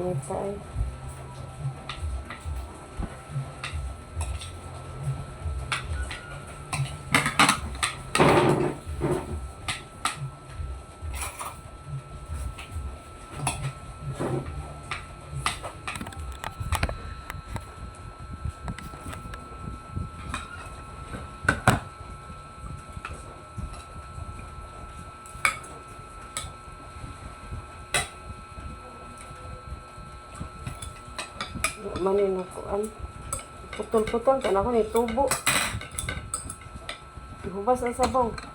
Inita ay. Wa man ni nakuan. Putol-putol kan ako ni tubo. Hubas ang sabaw.